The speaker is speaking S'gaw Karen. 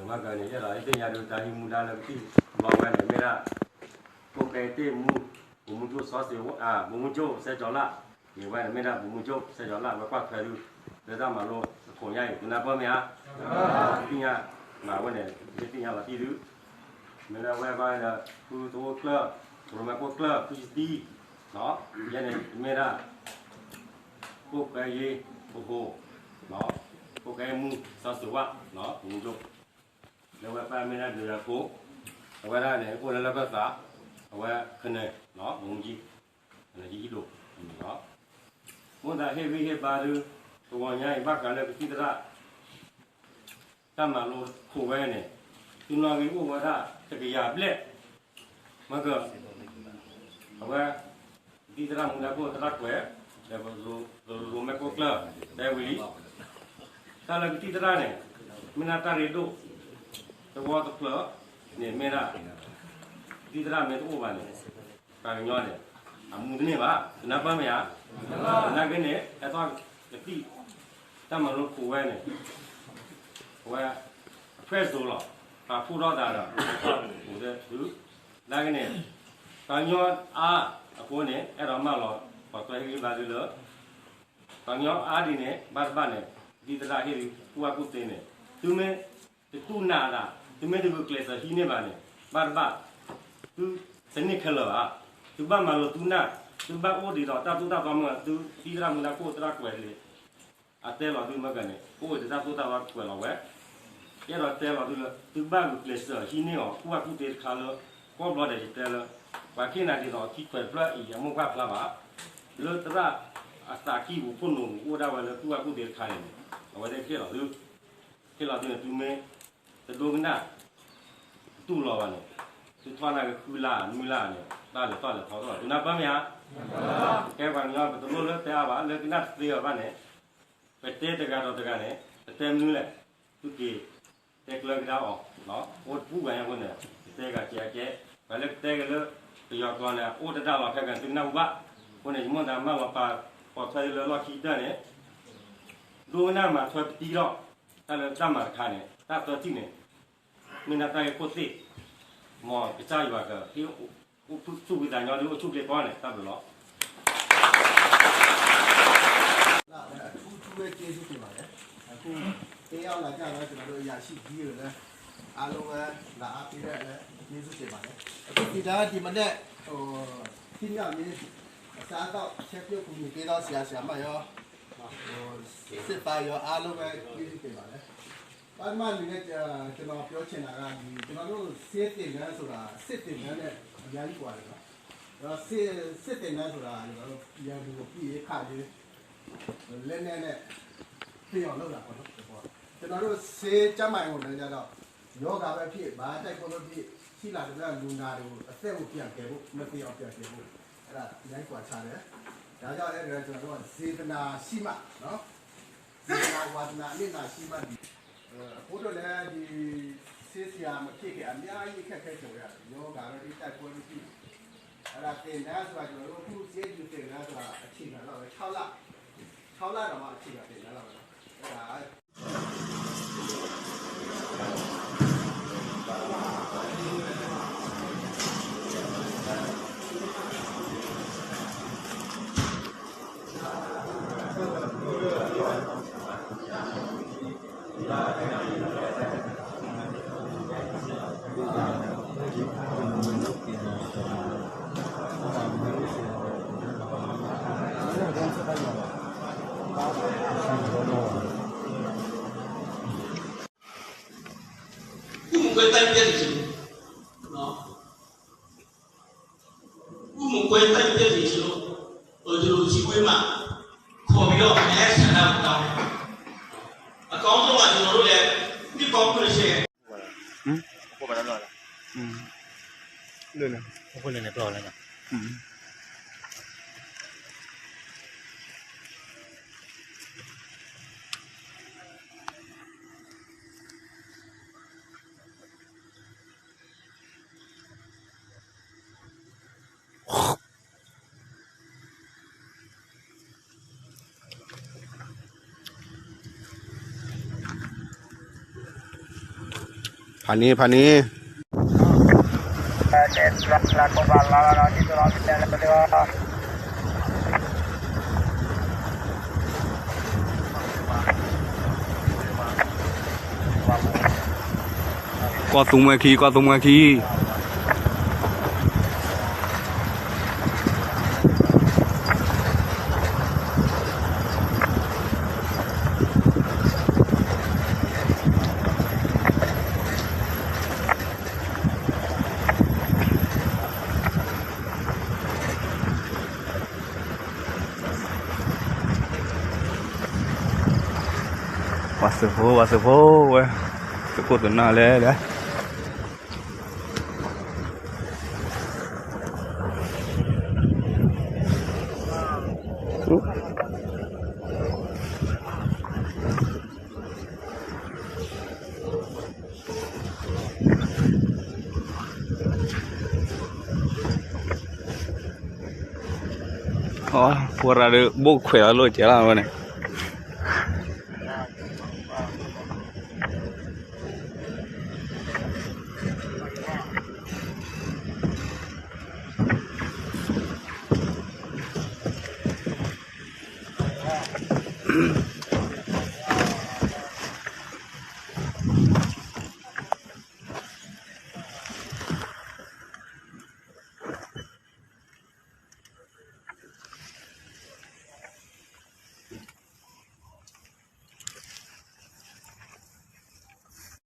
မၤကန့ၣ် ယအဲၣ်ဒိးဟ့ၣ်သ့ၣ်ညါဒုး တၢ်ဟံးမူဒါလၢကသံၣ်ဘျီဝဲန့ၣ် မ့ၢ်ဒၣ် ဖိၣ်ဃဲတ့ၢ်မူ ဗိုလ်မှူးချုပ်စီၤစ့ဝါ ဗိုလ်မှူးချုပ်စဲကၠီၤလၣ် န့ၣ်ဝဲန့ၣ် မ့ၢ်ဒၣ် ဗိုလ်မှူးချုပ်စဲကၠီၤလၣ် ဝဲကွၢ်ထွဲဒုး လၢတၢ်မၤလိခိၣ်ညါအံၤ သုနၢ်ပၢၢ်မ့ၢ်ဧါ, သ့ၣ်ညါ မၤဝဲန့ၣ် ဟ့ၣ်သ့ၣ်ညါလီၤတံၢ်ဒုး မ့ၢ်လၢဝဲဘၣ်ဒီး ဖုသဝီကျၢၢ် ကရိမၤကိၣ်ကျၢၢ် ဖုစတံ ယဲန့ၣ် မ့ၢ်ဒၣ် ဖိၣ်ဃဲယ့ ပဟိ ဖိၣ်ဃဲမူ စီၤစ့ဝါ မူကၠိ လၢဝဲပၢ်မ့ၢ်ဒၣ်ဒုးယၤဖိ အဝဲဒၣ်န့ၣ် အိၣ်လၢလၢၢ်ကၢၢ်သး အဝဲခနဲ မူကၠံ ခနဲယံၣ်ဒိၣ် မိၢ်သးဟ့ၣ်ဂံၢ်ဟ့ၣ်ဘါဒုး တဂီၤညါအံၤ ဘၣ်ဃးလၢကသံၣ်သရၣ် တၢ်မၤလိခိၣ်ဝဲန့ၣ် သုနီၣ်ဂံၢ်အိၣ်ဝဲဒၣ် တကယၤဘျဲၣ် မ့ၢ်က အဝဲ ကသံၣ်သရၣ်မူဒါခိၣ်သရၣ်ကွဲး ဒီး ကရိမၤကိၣ်ကျၢၢ် တဲဝံၤလံ တၢ်လၢကသံၣ်သရၣ်န့ၣ် မ့ၢ်ဒၣ်တၢ်ရ့ဒိၣ် သဝီတဖျၢၣ်န့ၣ်မ့ၢ်ဒၣ် ကသံၣ်သရၣ်မ့ၢ်တအိၣ်ဘၣ်န့ၣ် ပှၤကညီန့ၣ် အမူတန့ၢ်ဘၣ် သုနၢ်ပၢၢ်မ့ၢ်ဧါ, သနာ်က့န့ၣ် ဟဲထီၣ်ကသံၣ် တၢ်မၤလိခိၣ်ဝဲန့ၣ် အဝဲ အဖျဲၣ်စိၤလီၤ ပာ်ဖှိၣ်ထီၣ်သးဒီး အိၣ်ဒီးသု သနာ်က့န့ၣ် ပှၤကညီအါအဃိန့ၣ် အဲၣ်ဒိးမၢလီၤ ပှၤကွဲးဟ့ၣ်ဂံၢ်ဘါသုလၢ ပှၤကညီအါဒ်န့ၣ် ဘၣ်တဘၣ်န့ၣ် ဒ်သရၣ်ဟ့ၣ်ဒုး ကူၣ်ဘၣ်ကူၣ်သ့န့ၣ် သုမ့ၢ်တတူၢ်နးသး သုမ့ၢ်တဂုာ်ကျဲးစၢးဟံးန့ၢ်ဘၣ်န့ၣ် ဘၣ်တဘၣ် သုတန့ၢ်ခဲလၢာ်ဘၣ်. သုဘၣ်မၤလိသုနၢ် သုဘၣ်အိၣ်ဒ်သိးတၢ်သိၣ်တၢ်သီမ့ၢ် သုသံသရၣ်မူဒါခိၣ်သရၣ်ကွဲးလံ အတဲလီၤသုမ့ၢ်ကန့ၣ် အိၣ်ဝဲတၢ်သိၣ်တၢ်သီကွဲးလီၤဝဲ ယအဲၣ်ဒိးတဲလီၤသုလၢ သုဘၣ်ဂုာ်ကျဲးစၢးဟံးန့ၢ်အီၤ ကူၣ်ဘၣ်ကူၣ်သ့တခါလၢ ကီၢ်ဘျီဒဲးယတဲလၢ ပှၤခ့ၣ်နၤဒ်သိးအခံခွဲးတဖျၢၣ်အံၤ အမိၢ်ပှၢ်ဖျါဘၣ် လၢသရၣ်အသးကံၢ်ပူၤခိၣ်နူာ်ပူၤအိၣ်ဒၣ်ဝဲလၢကူၣ်ဘၣ်ကူၣ်သ့တခါန့ၣ် အဝဲသ့ၣ်ကဟ့ၣ်လီၤသု ဟ့ၣ်လီၤသုန့ၣ် သုမ့ၢ်တဒိကနၣ် တတူၢ်လိာ်ဘၣ်န့ၣ် သုထီၣ်နၢ်က့ၤဃုလါနွံလါန့ၣ် တၢ်လဲၤထီၣ်လဲၤထီထီၣ် သုနၢ်ပၢၢ်မ့ၢ်ဧါ. ကဲပှၤကညီပတလိၣ်လၢတဲအါဘၣ် လၢကနၣ်တသ့အီၤဘၣ်န့ၣ် ပတဲတဂၤဒီးတဂၤန့ၣ် ပတဲမနုၤလဲၣ် သုက့ၤ တဲကျၢၤကဒါအီၤ အိၣ်တပူၤဘၣ်ညါအဃိန့ၣ် ပတဲဂၤကဲကဲ ပှၤလၢကတဲက့ၤလၢ ပယီၤကျိာ်န့ၣ် အိၣ်တဒါလီၤခဲကနံၣ် သုကနၣ်ဟူဘၣ် အဃိန့ၣ် ယမိၢ်သးမၢလီၤပာ်ပိာ်ထွဲလၢလီၢ်ခံကတၢၢ်န့ၣ် ဒိကနၣ်မၤထွဲပတံထီၣ် တၢ်လၢတၢ်မၤတခါန့ၣ် တၢ်သၢထံၣ်န့ၣ် မ့ၢ်ဒၣ်တၢ်ဂ့ၢ်ခိၣ်သ့ၣ် မ်ကစၢ်ယွၤကဟ့ၣ် အိၣ်ဆူၣ်ဝံသးညီဒုးအိၣ်ဆူၣ်ချ့ကီန့ၣ် တၢ်ဘျုးလီၤ. အထူးအထူးပဲကျေးဇူးတင်ပါတယ်. အခု တယောက်လာကြတော့ ကျွန်တော်တို့ အရာရှိကြီးတွေလည်း အားလုံးပဲ လာအားပေးတဲ့အတွက် ကျေးဇူးတင်ပါတယ်. အခုဒီတိုင်း ဒီမနက် ဟို ဖြစ်မြောက်ရေး အစားအသောက် ချက်ပြုတ်ကူညီပေးသော ဆရာဆရာမရော ဟို စစ်သားရော အားလုံးပဲ ကျေးဇူးတင်ပါတယ်. ပထမအနေနဲ့ ကျွန်တော်ပြောချင်တာက ဒီကျွန်တော်တို့စစ်သင်တန်းဆိုတာ စစ်သင်တန်းနဲ့အများကြီးကွာတယ်နော်. အဲ့တော့စစ်စစ်သင်တန်းဆိုတာကျွန်တော်တို့ရန်သူကိုပြီးရင်ခါလေးလက်နက်နဲ့ပြင်အောင်လုပ်တာပေါ့နော်. ကျွန်တော်တို့ဆေးကျန်းမာရေးဝန်ထမ်းကြတော့ရောဂါပဲဖြစ်ဘာတိုက်ပွဲပဲဖြစ်ရှိလာတဲ့လူနာတွေကိုအသက်ကိုပြန်ကယ်ဖို့မသေအောင်ပြန်ကယ်ဖို့အဲ့ဒါအများကြီးကွာခြားတယ်. ဒါကြောင့်အဲ့ဒါကျွန်တော်တို့ကစေတနာရှိမှနော် စေတနာဝါသနာအနစ်နာရှိမှဒီ အဖိုးတို့လည်းဒီဆေးဆရာမဖြစ်ခင်အများကြီးအခက်အခဲကြုံရတယ်. ရောဂါပဲဖြစ်တိုက်ပွဲပဲဖြစ်အဲ့ဒါသင်တန်းဆိုတာကျွန်တော်တို့အခုဆေးယူသင်တန်းဆိုတာအချိန်ခံလောက်ပဲ6လ6လတော့မှအချိန်ခံသင်တန်းလောက်ပဲအဲ့ဒါ 顾问官单边的行为，啊，顾问官单边的行为，呃，就是机会嘛，考虑到还是那不当，啊，刚刚嘛，就是说嘞，你搞不了些。 လၢန့ၣ် အဃိန့ၣ်ပျီၢ်လၢန့ၣ် Thank you. ဖးန့ၣ် ဖးန့ၣ် ကီၢ်သူမှဲခံ ကီၢ်သူမှဲခံ ပှၤသုးဖိ ပှၤသုးဖိဝဲ သုးခိၣ်သုးနၢ်လဲၣ်လဲၣ် ဖိရၤဒီး ဘိၣ်ခွဲးလီၤလိၣ်ကဲလီၤဝဲန့ၣ်